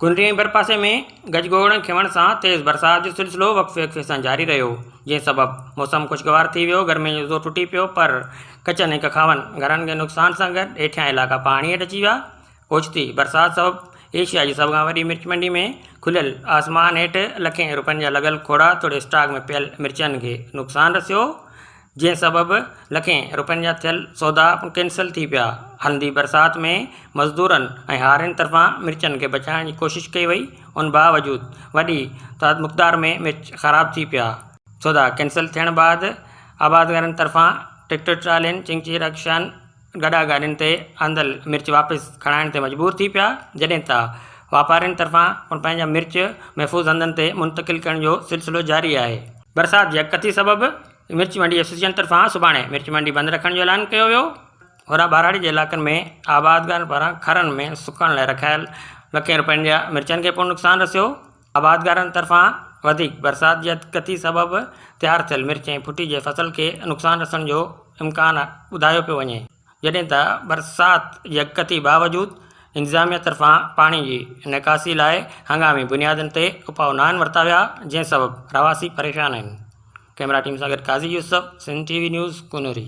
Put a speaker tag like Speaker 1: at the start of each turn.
Speaker 1: ڪنري ۽ ڀرپاسي ۾ گجگوڙ ۽ کنوڻ سان تيز برسات جو سلسلو وقفي وقفي سان جاري رهيو، جنهن سبب موسم خوشگوار ٿي ويو، گرمي جو زور ٽٽي پيو پر ڪچن ۽ ڪکاون گهرن کي نقصان سان گڏ هيٺيان علائقا پاڻي هيٺ اچي ويا، اوچتي برسات سبب ايشيا جي سڀ کان وڏي مرچ منڊي ۾ کليل آسمان هيٺ لکين روپين جا لڳل کوڙا توڙي اسٽاڪ ۾ پيل مرچن کي نقصان رسيو، جنهن سبب لکين روپين جا ٿيل سودا پڻ ڪينسل ٿي پيا. هلندي برسات ۾ مزدورن ۽ هارين طرفان مرچن کي بچائڻ جي ڪوشش ڪئي وئي، ان باوجود وڏي مقدار ۾ مرچ خراب ٿي پيا. سودا ڪينسل ٿيڻ بعد آبادگارن طرفان ٽريڪٽر ٽرالين، چنگچي رڪشائن، گڏا گاڏين تي آندل مرچ واپس کڻائڻ تي مجبور ٿي پيا، جڏهن ته واپارين طرفان پڻ پنهنجا مرچ محفوظ هنڌن تي منتقل ڪرڻ جو سلسلو جاري آهي. برسات جي اڳڪٿي سبب مرچ منڊي ايسوسيئيشن طرفان سڀاڻي مرچ منڊي بند رکڻ جو اعلان ڪيو ويو. هوڏانهن ٻهراڙي جي علائقن ۾ آبادگارن پاران کرن ۾ سڪڻ لاء رکايل لکين روپين جا مرچن کي پڻ نقصان رسيو. آبادگارن طرفان وڌيڪ برسات جي اڳڪٿي سبب تيار ٿيل مرچ ۽ ڦٽي جي فصل کي نقصان رسڻ جو امڪان ٻڌايو پيو وڃي. جڏهن ته برسات جي اڳڪٿي باوجود انتظاميا طرفان پاڻي جي نيڪاسي لاء هنگامي بنيادن تي اپاء ناهن ورتا ويا، جنهن سبب رهواسي پريشان آهن. ڪئميرا ٽيم سان گڏ Qazi Yousuf, Sindh T V news, Kunri.